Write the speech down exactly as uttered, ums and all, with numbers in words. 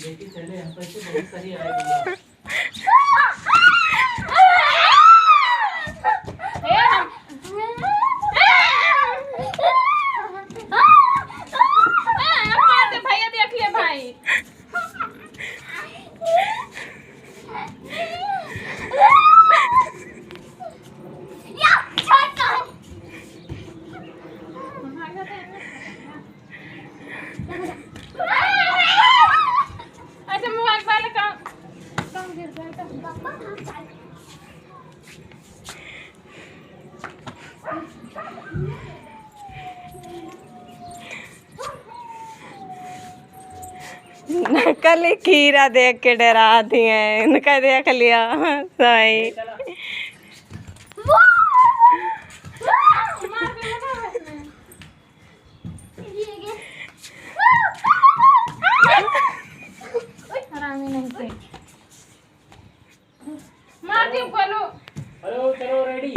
लेके चले, हम पैसे बहुत सारी आए हुए। ए, हम, ए, हम मार दे भैया, देख ले भाई। अच्छा, मोबाइल वाले का, कम गिर जाए तो। नकली कीड़ा देख के डरात ही हैं, इनका देख लिया। सही। हरामी नहीं थे। मार दे गोलू। हेलो, चलो, रेडी।